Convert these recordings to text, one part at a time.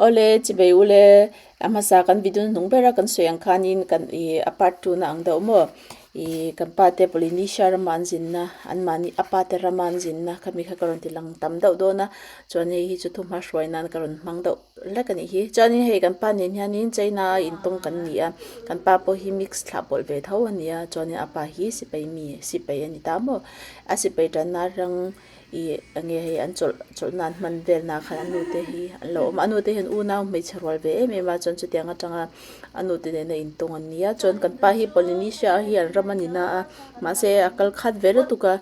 Awle chibei ule a hmasa kan video hnung bera kan sawi ang khanin kan ih a part two na ang deuh maw ih kan pa te Polynesia rama an zinna an mahni a pa te rama an zinna khami kha ka rawn ti lang tam deuh dawn a chuan hei hi chu thuhma hruai nan ka rawn hmang deuh hlek a nih hi chuanin hei kan pa nen hianin China a intawng kan ni a kan pa pawh hi mix thlah pawlh ve tho a ni a chuanin a pa hi sipai mi sipai a ni ta maw a sipai tanna rang Ih enge hei an chawlh chawlh nan hman vel na khan a nu te hi an lo awm a a nu te hian unau hmeichhe rual ve em em a chuan chutiang atanga a nu te nena intawng an nia chuan kan pa hi Polynesia hi an ram a ni na a mahse a kal khat ve lutuk a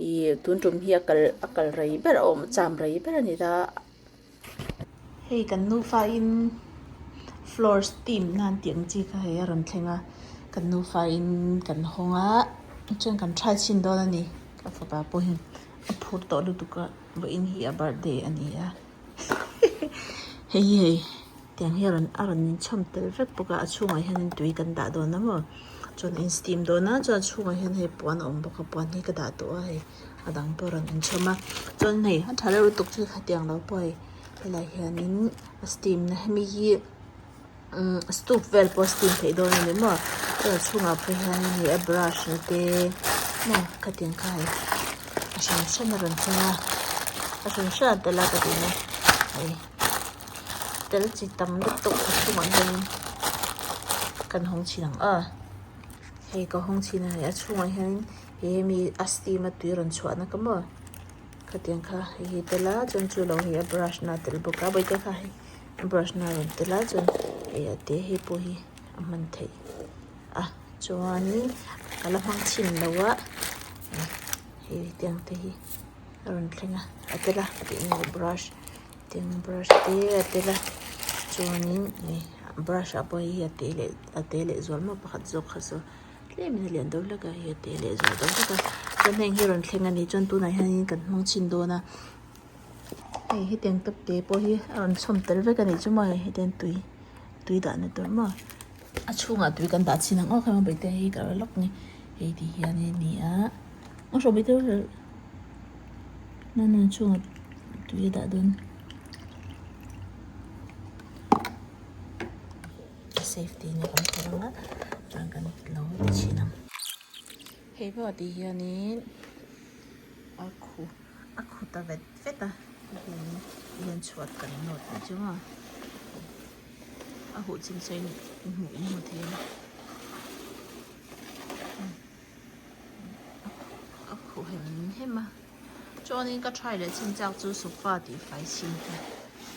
ih tun tum hi a kal a kal rei ber a awm cham rei ber a ni ta. Hei kan nufa in floor steam nan tih ang chi kha hei a rawn thleng a kan nufa in kan hawng a chuan kan try chhin dawn a ni ka fapa pawh hian a phur tawh lutuk a vawiin hi a birthday a ni a hei hi hei tiang hi a rawn a rawn inchhawm tel vek bawk a a chhungah hianin tui kan dah dawn a maw chuan a in steam dawn a chuan a chhungah hian hei puan a awm bawk a puan hi ka dah tawh a hei. A dang pawh rawn inchhawm a chuan hei a tha deuh lutuk chu khatiang lo pawh hei helaiah hianin a steam na hemi hi umm stove vel pawh a steam theih dawn a ni maw chuan a chhungah pawh hianin hei a brush na te maw khatiang kha hei a hran hran a rawn thleng a a hran hran a tel a ka tihna hei tel chi tam lutuk a chhungah hianin kan hawng chhin ang a hei ka hawng chhin a hei a chhungah hianin. He hemi a steam a tui rawn chhuahna kha maw khatiang kha hei hi tel a chuan chu lo hi a brush na a tel bawk a bawihte kha hei a brush na a rawn tel a chuan hei a te hei pawh hi a hman theih a chuanin ka la hmang chhin lo a hei tiang te hi a rawn thleng a a tel a brush tiang brush te a tel a chuanin hei brush ah pawh hei a te leh a te leh zual maw pakhat zawk kha saw. Tlem in a lian deuh hlek a hei a te leh zual deuh hlek a chuan heng hi rawn thleng a ni chuan tunah hianin kan hmang chhin dawn a hei hetiang tap te pawh hi a rawn chhawm tel vek a nih chu maw hei hetiang tui tui dahna tur maw a chhungah tui kan dah chhin ang aw kha bawihte hei ka la lawk ni hei ti hianin a ni a aw hrawh bawihte nana chhungah tui a dah dawn. Safety na kan phawrh ang a chuan kan lo ti chhin ang. Hei pawh tih hianin a khu a khu ta vet vet a tihianin tihian chhuat kan nawt leh chu maw a huh chin sawi in hmuh in hmu thei a a khuh hem hem a. Chuanin ka try leh chin chak chu sofa tih fai chhin kha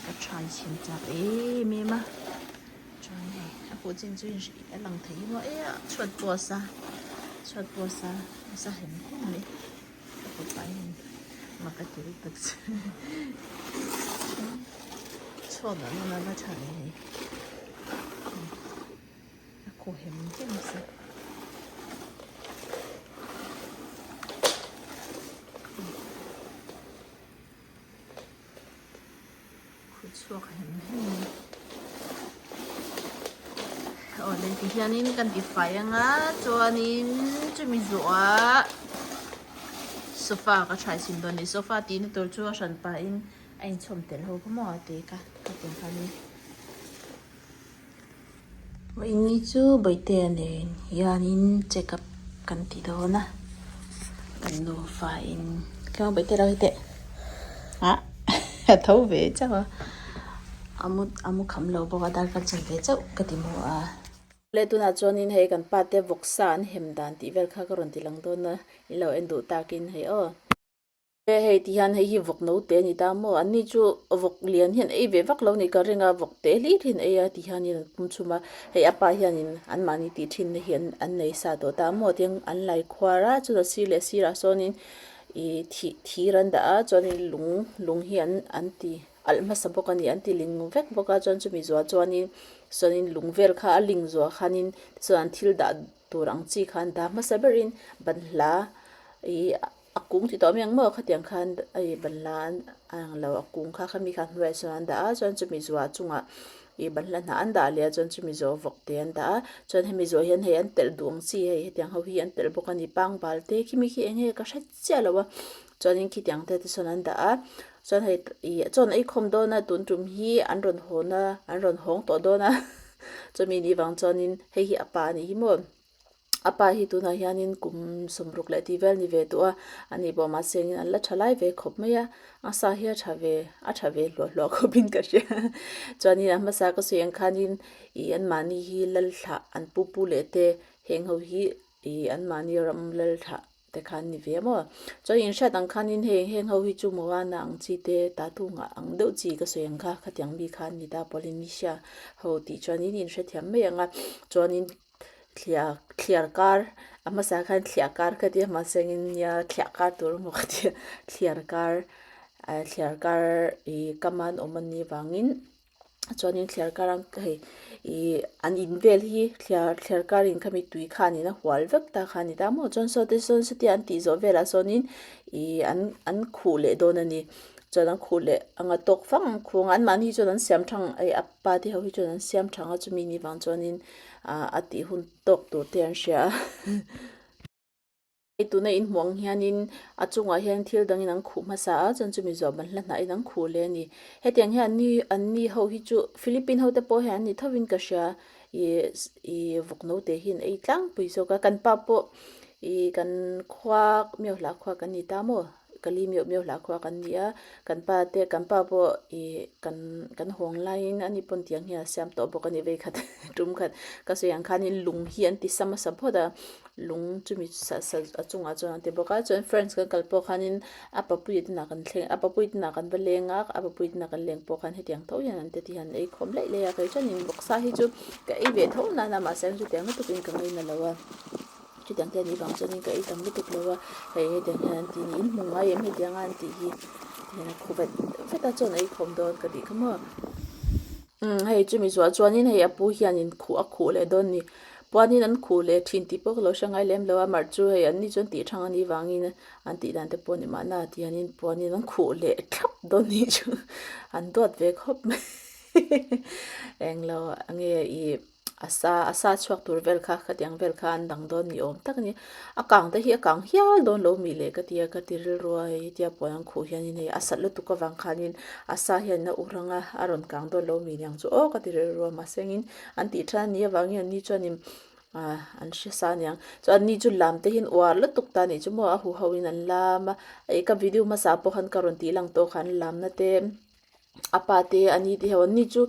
ka try chhin chak em em a chuan hei a huh chin chu a lang thei maw e a chhuat pawh a sa chhuat pawh a sa a sa hem hem mai ka fapa hian mak a ti lutuk che chhuat ah nawn a va tha ve hei a khaw hem hem si. Khu chhuak hem hem mai. Aw le ti hianin kan ti fai anga chuanin chumi zawhah sofa ka try chhin dawn a ni sofa tihna tur chu a hran pahin a inchhawm tel ho kha maw a ti kha khatiang khanin. Vawiini chu Bawihtea nen hianin check up kan ti dawn a kan nufa in keng Bawihtea lo hi teh ah a tho ve chauh a a mu a mu kham lo bawk a darkar chan ve chauh ka ti maw a. Le tunah chuanin hei kan pa te vawksa an hem dan tih vel kha ka rawn ti lang dawn a in lo en duh takin hei aw. Hei ti hian hei hi vawk no te a ni ta maw an ni chu vawk lian hian ei ve vak lo ni ka ring a vawk te hlir hi an ei a ti hianin an pum chhum a hei a pa hianin an mahni tih thin na hi an nei sa tawh ta maw tiang an lai khuar a chutah sir leh sirah sawnin ih thih thir an dah a chuanin lung lung hi an an ti alh hmasa bawk a ni an ti ling vek bawk a chuan chumi zuah chuanin sawnin lung vel kha a ling zuah khanin tichuan an thil dah tur ang chi kha an dah hmasa berin banhla ih. A kung ti tawh mai ang maw khatiang khan hei banhla a ang lo a kung kha khami khan hnuaiah chuan an dah a chuan chumi zuah chungah ih banhla hnah an dah leh a chuan chumi zawh vawk te an dah a chuan hemi zawh hian hei an telh duh ang chi hei hetiang ho hi an telh bawk a ni pangbal te khimi khi eng nge ka hre chiah lo a chuanin khitiang te te sawn an dah a. Chuan hei ih chaw an ei khawm dawn a tun tum hi an rawn hawn a an rawn hawng tawh dawn a chumi ni vang chuanin hei hi a pa a nih hi maw a pa hi tunah hianin kum sawmruk leh tih vel ni ve tawh a ani pawh mahse engin an la tha lai ve khawp mai a a sa hi a tha ve a tha ve hluah hluah khawpin ka hria chuanin a hmasa ka sawi ang khanin ih anmahni hi lal thlah an pu pu leh te heng ho hi ih anmahni ram lal thlah te khan ni ve maw chuan in hriat ang khanin hei heng ho hi chu Moana ang chi te tattoo ngah ang deuh chi ka sawi ang kha khatiang mi kha an ni ta Polynesia ho tih chuanin in hrethiam mai ang a chuanin thliah thliar kar a hmasa khan thliah kar ka tia mahse engin nia thliah kar tur emaw ka tia thliar kar ah thliar kar ih kam a an awm anih vangin. Chuanin thliar kar ang hei ih an in vel hi thliar thliar kar in khami tui khanin a hual vek ta kha a ni ta maw chuan saw te sawn satia an tih zawh velah sawnin ih an an khuh leh dawn a ni chuan an khuh leh anga tawk fang ang khuh ang anmahni chuan an siam thang eh a pa te ho hi chuan an siam thang a chumi ni vang chuanin ah a tih hun tawk tur te an hria a. Hei tuna in hmuh ang hianin a chungah hian thil dangin an khuh hmasa a chuan chumi zawh ban hla hnah in an khuh leh a ni. Hetiang hian anni anni ho hi chu Philippine ho te pawh hian an ni thovin ka hria ih ih vawk naute hi an ei tlangpui zawk a kan pa pawh ih kan khua Miohla khua kan ni ta maw Kali meuh meuh hlah khua kan ni a kan pa te kan pa pawh ih kan kan hawng laiin ani pawn tiang hian a siam tawh bawk a ni vei khat tum khat ka sawi ang khanin lung hi an ti sa hmasa phawt a lung chumi sa sa a chungah chuan an ti bawk a chuan friends kan kal pawh khanin a papuia te inah kan thleng a papuia te inah kan va leng a a papuia te inah kan leng pawh khan hetiang tho hian an ti ti hian an ei khawm laih laih a kei chuanin vawksa hi chu ka ei ve tho nana mahse chutiang lutukin ka ngaina lo a. Chutiang te anih vang chuanin ka ei tam lutuk lo a, hei hetiang hian an tih ni in hmu ngai em hetiang a an tih hi tihian a khu vet vet a chuan ei khawm dawn ka tih kha maw. Umm hei chumi zuah chuanin hei a pu hianin khuh a khuh leh dawn a ni puanin an khuh leh thin tih pawh ka lo hre ngai lem lo a mar chu hei an ni chuan tih thang anih vangin an tih dan te pawh a ni mahna tihianin puanin an khuh leh thlap dawn nih chu an duat ve khawp mai englo enge ih. A sa a sa chhuak tur vel kha khatiang vel kha an dang dawn ni awm tak a ni. A kang te hi a kang hial dawn lo mi leh ka ti a ka ti rilru a hei hetia puan an khuh hianin hei a sat lutuk avang khanin a sa hian a ur ang a a rawn kang dawn lo mi niang chu aw ka ti rilru a mahse engin an tih than a nih avangin an ni chuanin ah an hre sa aniang chuan an ni chu lam te hian uar lutuk ta anih chu maw a huho in an lam a ih ka video hmasa pawh khan ka rawn tih lang tawh kha an lamna te. A pa te a ni te ho an ni chu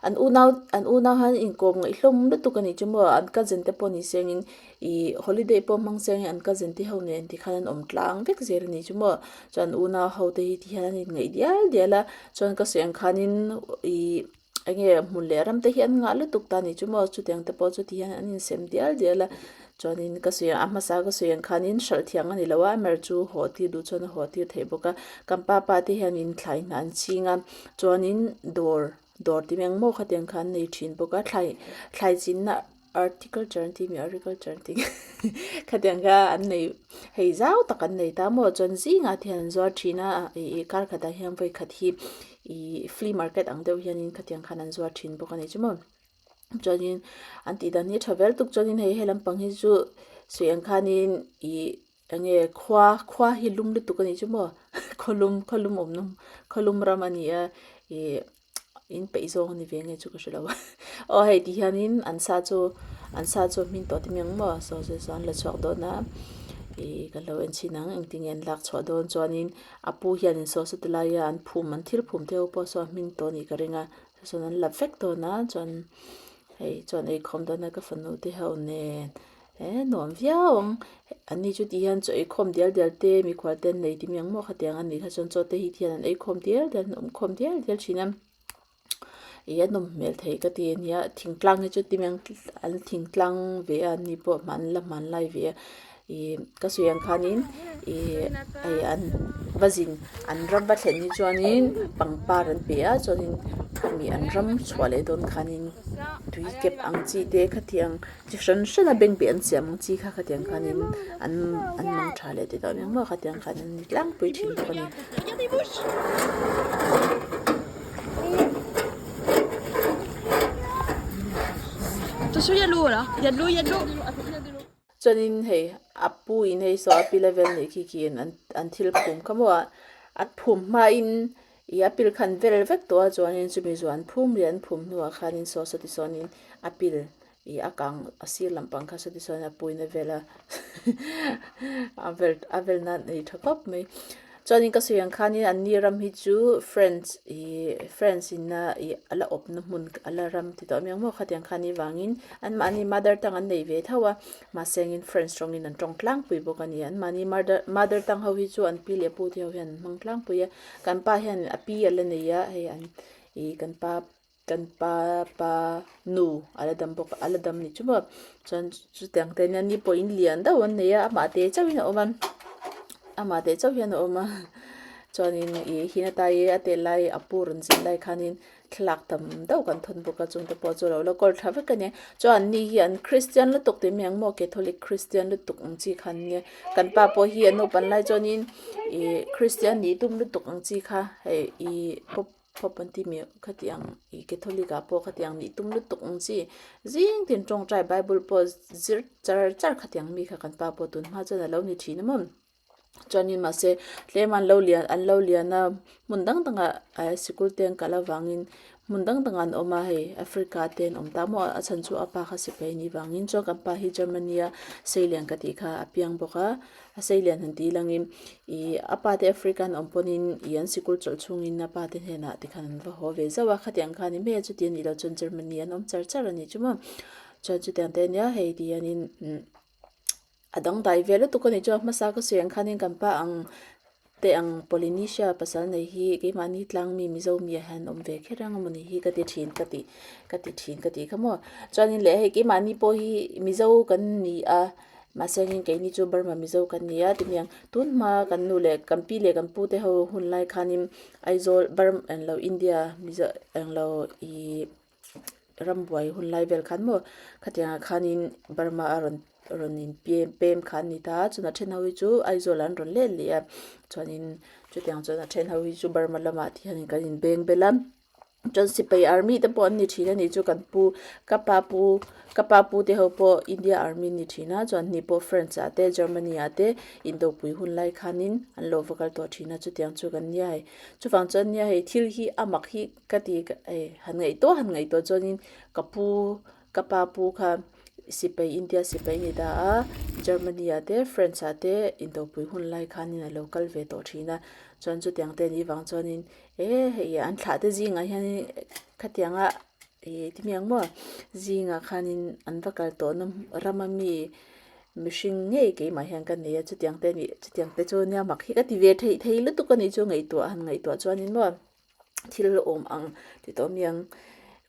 an unau an unau hian inkawm ngaih hlawm lutuk a nih chu maw an cousin te pawh ni sengin ih holiday pawh hmang sengin an cousin te ho nen tikhan an awm tlang vek zel a nih chu maw chuan unau ho te hi tihian an inngaih dial dial a chuan ka sawi ang khanin ih eng nge hmun leh ram te hi an ngah lutuk ta a nih chu maw chutiang te pawh chu tihian an insem dial dial a. Chuanin ka sawi ang a hmasa ka sawi ang khanin hralh thiang a ni lo a mer chu haw tir duh chuan a haw tir theih bawk a kan pa pa te hianin thlai hna an ching a chuanin dawr dawr ti mai ang maw khatiang khan an nei thin bawk a thlai thlai chinna articulture an tih mi agriculture an tih khatiang kha an nei hei zau tak an nei ta maw chuan zingah te hian an zuar thin a ih kar khatah hian vawi khat hi ih flea market ang deuh hianin khatiang khan an zuar thin bawk a ni chu maw. Chuanin an tih dan hi a tha vel tuk chuanin hei he lampang hi chu sawi ang khanin ih eng nge khua khua hi lum lutuk a nih chu maw khawlum khawlum awmna khawlum ram a ni a ih in peih zawng a ni ve nge chu ka hre lo aw hei ti hianin an sa chu an sa chu a hmin tawh te mai ang maw saw saw saw an la chhuak dawn a ih ka lo en chhin ang engtin nge an lak chhuah dawn chuanin a pu hianin saw saw ti laia an phum an thil phum te ho pawh saw a hmin tawh a nih ka ring a. Chuan an la vek dawn a chuan hei chuan eikhawm dawn a ka fanu te ho nen he nuam viau ang an ni chu ti hian chaw eikhawm dial dial te mikhual te an nei ti mai ang maw khatiang a nih kha chuan chaw te hi hian an eikhawm dial dial an awmkhawm dial dial thin a ih a nawm hmel thei ka ti a nia thingtlang hi chu ti mai ang an thingtlang ve a an ni pawh hman la hmanlai ve a ih ka sawi ang khanin ih hei an va zin an ram va thlen hi chuanin pangpar an pe a chuanin khami an ram chhuah leh dawn khanin tui kep ang chi te khatiang chi hran hran a bengbeh an siam ang chi kha khatiang khanin an an mang tha leh ti tawh eng maw khatiang khan an ni tlangpui thin bawk a ni. Chuanin hei a pu in hei saw a pi level nih khi khi an an thil phum kha maw a an phum hmain. Ih a pil kha an vel vek tawh a chuanin chumi zawh an phum leh an phum hnuah khanin saw sawti sawnin a pil ih a kang a sir lampang kha sawti sawn a puina vel a a vel a vel nan a nei tha khawp mai. Chuanin ka sawi ang khanin an ni ram hi chu French ih French in a ih a la awpna hmun a la ram ti tawh amiang maw khatiang khan ni vangin anmahni mother tongue an nei ve tho a mahse angin French tawngin an tawng tlangpui bawk a ni. Anmahni mother mother tongue ho hi chu an pi leh pu te ho hian an hmang tlangpui a kan pa hian a pi a la nei a hei an ih kan pa kan pa pa nu a la dam bawk a la dam ni chu maw chuan chutiang te ania ni pawh in lian deuh an nei a amah te chauhin a awm a amah te chauh hian a awm a chuanin ih hinata-i a tel lai a pu rawn zin lai khanin thlalak tam deuh kan thawn bawk a chungte pawh chu a lo la kawl tha vek a ni chuan an ni hi an christian lutuk tih mai ang maw catholic christian lutuk ang chi kha an nia kan pa pawh hi a naupan lai chuanin ih christian nih tum lutuk ang chi kha hei ih pawp pawp an tih mai khatiang ih catholic ah pawh khatiang nih tum lutuk ang chi zing tin tawngtai bible pawh zir char char khatiang mi kha kan pa pawh tun hma chuan a lo ni thin a maw. Chuanin mahse tlem an lo lian an lo lian a hmun dang dangah eh sikul te an kal avangin hmun dang dangah an awm a hei Africa te an awm ta maw a chhan chu a pa kha sipai a nih vangin chuan kan pa hi Germany a seilian ka tih kha a piang bawk a a seilian han tih langin ih a pa te Africa an awm pawhin ih an sikul chawlh chhungin a pa te hnenah tikhan an va haw ve zauh a khatiang khan i hmel chuti a nih loh chuan Germany an awm char char a nih chu maw chuan chutiang te ania hei ti hianin umm. A dangdai ve lutuk a nih chuan hmasa ka sawi ang khanin kan pa ang te ang Polynesia pasal nei hi keimahni tlang mi Mizo mi ah hian awm ve kher ang emaw ni hi ka ti thin ka ti ka ti thin ka tih kha maw. Chuanin leh hei keimahni pawh hi Mizo kan ni a mahse angin keini chu Burma Mizo kan ni a timiang tun hma kan nu leh kan pi leh kan pu te ho hun lai khanin Aizawl Burma englo India Mizo englo ih. rambuai hun lai vel khan maw khatiangah khanin Burma a rawn rawn in pem pem kha an ni ta a chuan a then ho hi chu Aizawl ah an rawn let leh a chuanin chutiang chuan a then ho hi chu Burma lamah te hianin kan in beng bel a chuan sipai army te pawh an ni thin a ni chu kan pu ka pa pu ka pa pu te ho pawh India army an ni thin a chuan ni pawh France ah te Germany ah te indopui hun lai khanin an lo va kal tawh thin a chutiang chu kan nia hei chuvang chuan nia hei thil hi a mak hi. Ka ti hei han ngaihtuah han ngaihtuah chuanin ka pu ka pa pu kha sipai India sipai a ni ta a Germany ah te France ah te indopui hun lai khanin a lo kal ve tawh thin a chuan chutiang te anih vang chuanin eh hei an thlah te zingah hianin khatianga ih ti hmiang maw zingah khanin an va kal tawhna rama mi mihring ngei keimah hian ka nei a chutiang te anih chutiang te chu nia mak hi ka ti ve theih thei lutuk a nih chu ngaihtuah han ngaihtuah chuanin maw. Thil awm ang ti tawh miang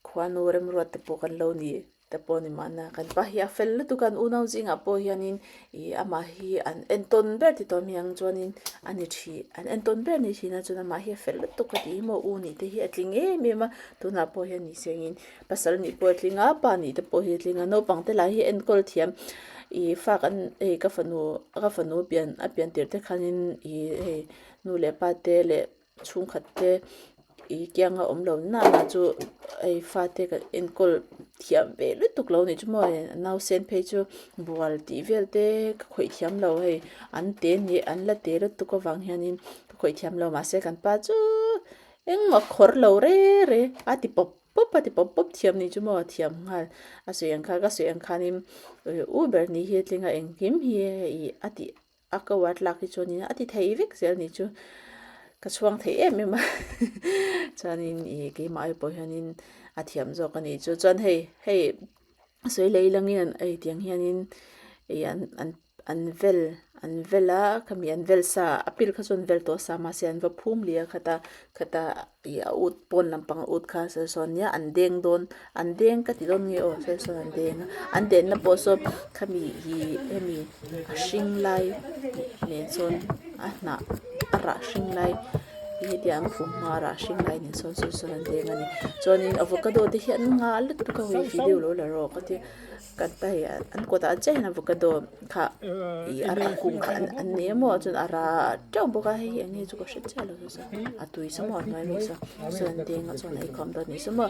khuanu remruat te pawh kan lo ni te pawh ni mahna kan pa hi a fel lutuk a an unau zingah pawh hianin ih amah hi an entawn ber ti tawh miang chuanin a ni thin an entawn ber ni thin a chuan amah hi a fel lutuk a tih hi maw u nih te hi a tling em em a tunah pawh hian ni sengin pasal nih pawh a tling a pa nih te pawh hi a tling a naupang te lah hi enkawl thiam ih fa kan hei ka fanu ka fanu pian a pian tirh te khanin ih hei nu leh pa te leh. Chhungkhat te ih kianga awm lo na na chu hei fate kan enkawl thiam ve lutuk lo nih chu maw hei nausen phei chu bual tih vel te ka khawih thiam lo hei an te nih an la te lutuk avang hianin ka khawih thiam lo mahse kan pa chu engmah khawr lo re re a ti pawp pawp a ti pawp pawp thiam nih chu maw thiam nghal a sawi ang kha ka sawi ang khanin u ber ni hi a tling a engkim hi ih a tih. A ko a tlak hi chuanin a ti thei vek zel ni chu ka chhuang thei em em a chuanin ih keimah ai pawh hianin a thiam zawk a nih chu chuan hei hei sawi lei langin hei tiang hianin ih an an an vel an vel a khami an vel sa a pil kha chu an vel tawh sa mahse an va phum leh a khata khata ih a ut pawn lampang a ut kha sawi sawn nia an deng dawn an deng ka ti dawn nge aw sawi sawn an deng a an denna pawh saw khami ih hemi a hring lai nen sawn a hnah a rah hring lai hetia an phum hma a rah hring lai nen sawn sawi sawn an deng a ni chuanin avocado te hi an nghah lutuk a hei video lo la rawk a tia. Kan ta hei an kawtah chiah hian avocado kha ih a rah kung kha an nei a maw chuan a rah teuh bawk a hei hi eng nge chu ka hre chiah lo a tui sa maw a hnuai ami saw chuan deng a chuan a eikhawm dawn a ni saw maw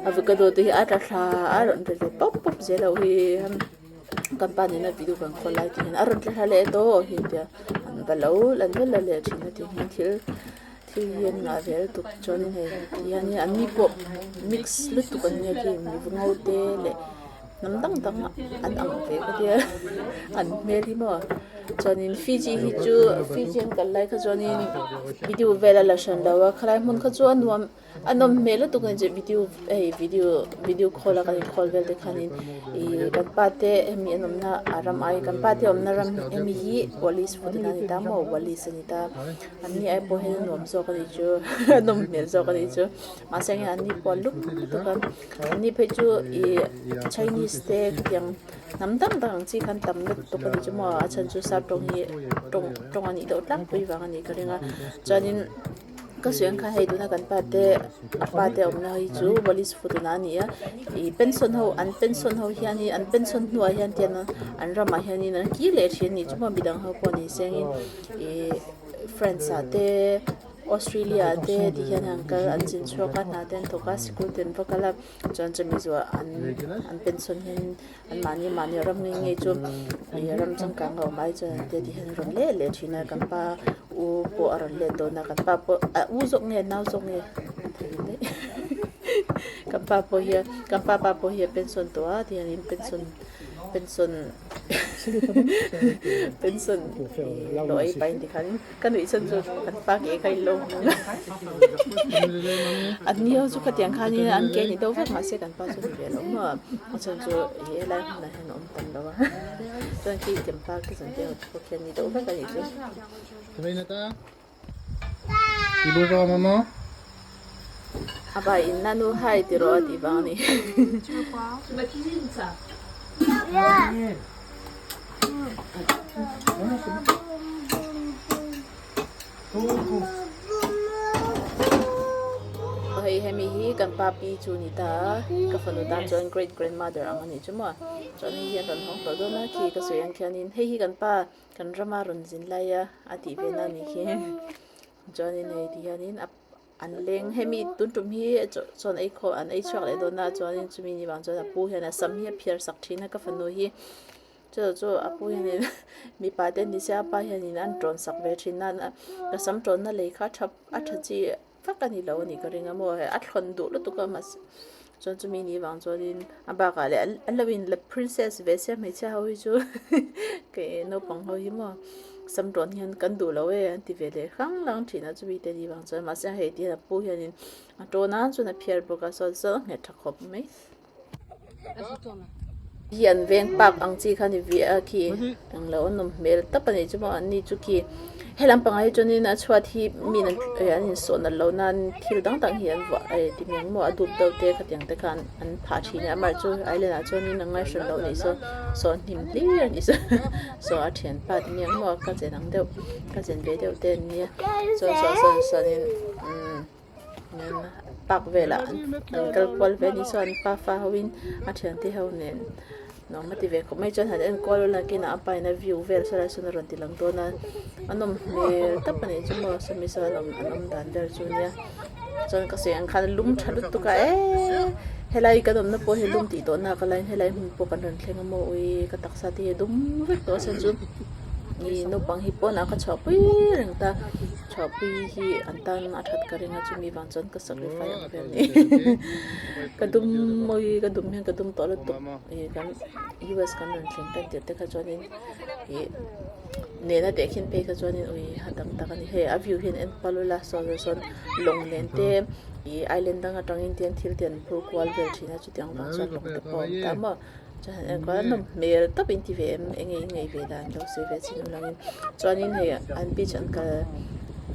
avocado te hi a tla thla a rawn tla leh pawp pawp zel loh hi kan pa nena video kan khawl lai te hian a rawn tla thla leh tawh hi tia an va lo an va la leh thin a ti hian thil. Thil hi an ngah ve lutuk chuanin hei tihianin an ni pawh mix lutuk an nia khi mi ngo te leh hnam dang dang an ang ve ka tia an hmel hi maw chuanin Fiji hi chu Fiji an kal lai kha chuanin video vel a la hran lo a khalai hmun kha chu a nuam a nawm hmel lutuk a ni video hei video video call a kan in call vel te khanin ih kan pa te hemi an awmna a ram ai kan pa te awmna ram hemi hi Wallis food a ni ta maw Wallis a ni ta. An ni ai pawh hian a nuam zawk a nih chu a nawm hmel zawk a nih chu mahse hei an ni pawh a lum lutuk a an ni phei chu ih chinese te khatiang hnam dang dang ang chi khan tam lutuk a nih chu maw a chhan chu sap tawng hi tawng tawng a nih deuh tlangpui vang a nih ka ring a chuanin ka sawi ang khan hei tuna kan pa te a pa te awmna hi chu wallis food a ni a ih pension ho an pension ho hianin an pension hnuah hian tian an ramah hianin an kir leh thin a nih chu maw midang ho pawh ni sengin. Ihh France ah te Australia ah te ti hian an kal an zin chhuak a hna te an thawk a sikul te an va kal a chuan chumi zawh an an pension hian an mahni mahni ram ngei ngei chu ih ram changkang a awm ai chuan an tia ti hian an rawn let leh thin a kan pa u pawh a rawn let dawn a kan pa pawh a u zawk nge nau zawk nge kan pa pawh hi kan pa pa pawh hi a pension tawh a ti hian pension pension. Pension hlawh ei pahin tikhan ka nuih chhan chu kan pa ke kha in lo hmu a ni ho chu khatiang khanin an ke ni deuh vek mahse kan pa chu ni ve lo maw a chhan chu ih helai hmunah hian a awm tam lo a chuan khi kan pa khi zan te ho te pawh khian ni deuh vek a nih chu. A va in na nu hai ti rawh a tih vang a ni. Hei hemi hi kan pa pi chu ni ta a, ka fanu tan chuan great grandmother ang a nih chu maw. Chuan hei hi an rawn hawng tawh dawn a, khi ka sawi ang khianin hei hi kan pa Kan rama rawn zin lai a a tih ve na ni khi chuanin hei ti hianin a an leng hemi tun tum hi chuan ei khawh an ei chhuak leh dawn a chuanin chumi ni vang chuan a pu hian a sam hi a phiar sak thin a ka fanu hi chu chu a pu hianin mipa te ni se a pa hianin an tawn sak ve thin a ka sam tawnna lei kha a tha a tha chi vak a ni lo a nih ka ring a maw a thlawn duh lutuk a mahse chuan chumi ni vang chuanin a bakah leh an lo in la princess ve sia hmeichhia ho hi chu kei naupang ho hi maw sam tawn hian kan duh lo e an ti ve leh hrang lang thin a chumi te ni vang chuan mahse hei ti hian a pu hianin a tawn a chuan a phiar bawk a sawn sawn a nghet tha khawp mai. Hi an veng park ang chi kha ni ve a khi englo a nawm hmel tap a ni chu maw an ni chu khi he lampangah hi chuanin a chhuat hi mi an an insawh nalh loh nan thil dang dang hi an vuah eh ti miang maw a dup deuh te khatiang te khan an phah thin a amaherawhchu island ah chuanin a ngaihhran loh nih saw saw hnim hlir a ni saw saw a thianpa ti miang maw ka chen ang deuh ka chen ve deuh te an nia chuan saw sawn sawnin umm. Park velah an kal kual ve anih chuan pa fa ho in a thiante ho nen nuam a ti ve khawp mai chuan han en kual ula kinah a pa in a view vel saw lai sawn a rawn ti lang dawn a a nawm hmel tap a nih chu maw sawmi sawn an awm dan vel chu nia chuan ka sawi ang khan a lum tha lutuk a eee helai kan awmna pawh hi lum tih tawh nak a laiin helai hmun pawh kan rawn thleng a maw ui ka taksa te hi a dum vek tawh a chhan chu ih naupang hi pawnah ka chhuahpui reng ta. Chhuahpui hi an tan a that ka ring a chumi vang chuan ka sacrifice ang vel ni ka dum mawi ka dum hian ka dum tawh lutuk ih kan US kan rawn thleng tan tirh te kha chuanin ih nena tehkhin phei kha chuanin ui a dang tak a ni hei a view hian en pal ula sawn sawn lawng nen te ih island dang atangin te thil te an phur kual vel thin a chutiang vang chuan lawng te pawh a awm ta maw. Chuan enkawl a nawm hmel tawp in ti ve em eng nge in ngaih ve dan lo sawi ve chin awm langin chuanin hei an beach an kal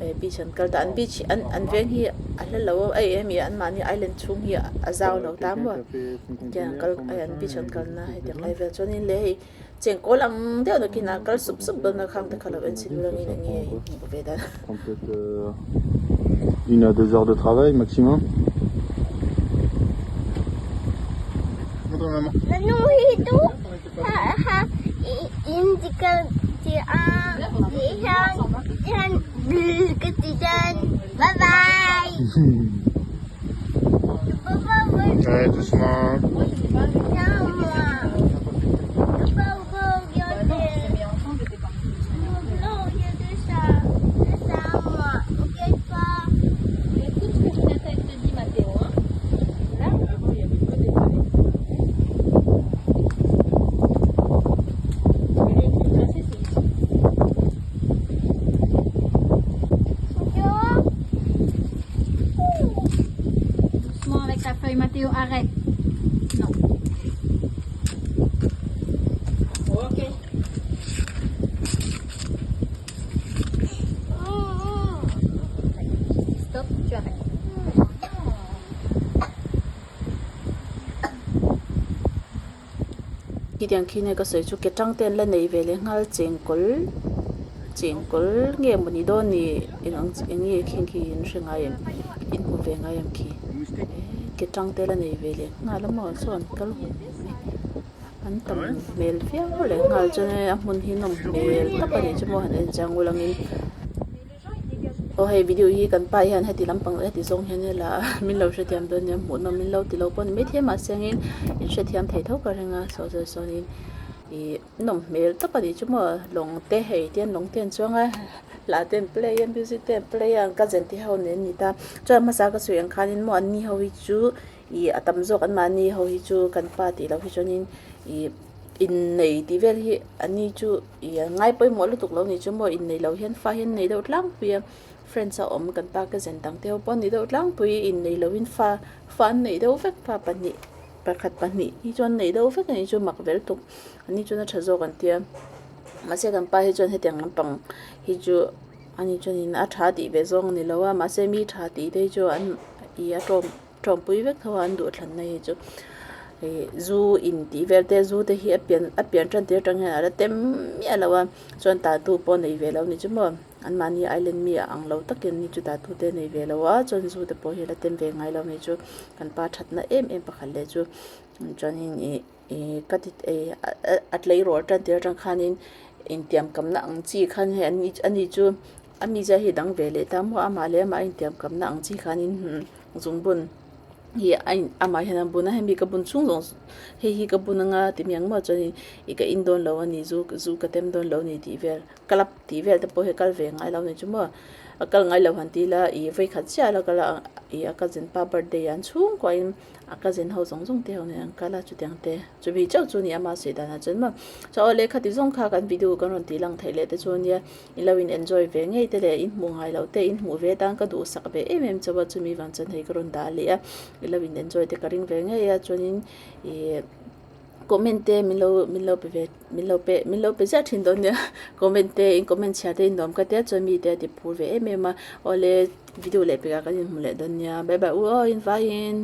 eh beach an kal ta an beach an an veng hi a hla lo a ei em an mahni island chhung hi a zau lo ta maw tiang an kal an beach an kalna hetiang lai vel chuanin leh hei chengkawl ang deuh nakin a kal sup sup dawn a khang te kha lo en chhin langin eng nge in hmuh ve dan. Une à deux heures de travail maximum. Allez, doucement. Khitiang khi nge ka sawi chu ke tang te an la nei ve leh nghal chengkawl chengkawl nge maw ni dawn ni eng ang eng nge khing khi in hre ngai em in hmu ve ngai em khi ke tang te la nei ve leh nghal a maw saw an kal hun mai an tam hmel viau leh nghal chuan a hmun hi nawm hmel tak a nih chu maw han en chiang ul angin. Aw hei video hi kan pa hian heti lampang leh heti zawng hian hela min lo hrethiam dawn nia hmuhnawm min lo ti lo pawh a ni maithei a mahse angin in hrethiam thei tho ka ring a saw saw sawnin ih nawm hmel tawp a nih chu maw lawng te hei tian lawng te an chuang a hla te an play a music te an play a an cousin te ho nen an ni ta chuan hmasa ka sawi ang khanin maw an ni ho hi chu ih a tam zawk anmahni ho hi chu kan pa tih loh hi chuanin ih innei tih vel hi an ni chu. Ih a ngai pawimawh lutuk lo nih chu maw innei lo hian fa hian nei deuh tlangpui a friends a awm kan pa ka zen dang te ho pawh an ni deuh tlangpui innei lo in fa fa an neih deuh vek fa pahnih pakhat pahnih hi chuan an neih deuh vek a nih chu mak vel tuk an ni chuan a tha zawk an tia mahse kan pa hi chuan hetiang lampang hi chu ani chuanin a tha tih ve zawng a ni lo a mahse mi tha tih te hi chu an ih a tlawm. Tawngpui vek tho a an duh thlanna hi chu ih zu in tih vel te zu te hi a pian a pian tan tir atang hian a la tem miah lo a chuan tattoo pawh a nei ve lo a ni chu maw anmahni island mi a ang lo takin ni chu tattoo te a nei ve lo a chuan zu te pawh hi a la tem ve ngai lo a ni chu kan pa thatna em em pakhat leh chu chuanin ih ih ka ti ih a tleirawl tan tir atang khanin intiam kamna ang chi khan hei ani chu a mizia hi a dang ve leh ta maw amah leh amah a intiam kamna ang chi khanin. Zungbun hi a in amah hian a bun a hemi ka bun chhung zawng hei hi ka bun anga ti miang maw chuanin ih ka in dawn lo a ni zu zu ka tem dawn lo a ni tih vel club tih vel te pawh hi a kal ve ngai lo a ni chu maw a kal ngai lo han ti ila ih vawikhat chiah a la kal a ih a cousin pa birthday ah an chhungkuah in a cousin ho zawng zawng te ho nen an kal a chutiang te chumi chauh chu a ni a ama sawi danah chuan maw chuan aw lehkha ti zawng kha kan video kan rawn tih lang theih leh te chu ania. I lo in enjoy ve ngei te leh in hmuh ngai loh te in hmuh ve tan ka duhsak ve em em chauh a chumi vang chuan hei ka rawn dah leh a i lo in enjoy te ka ring ve ngei a chuanin ih comment te min lo min lo pe ve min lo pe min lo pe ziah thin dawn nia comment te in comment chhiar te in nuam ka tia chuan mite a ti phur ve em em a awle video leh pekah kan inhmu leh dawn nia bye bye u aw in vaiin.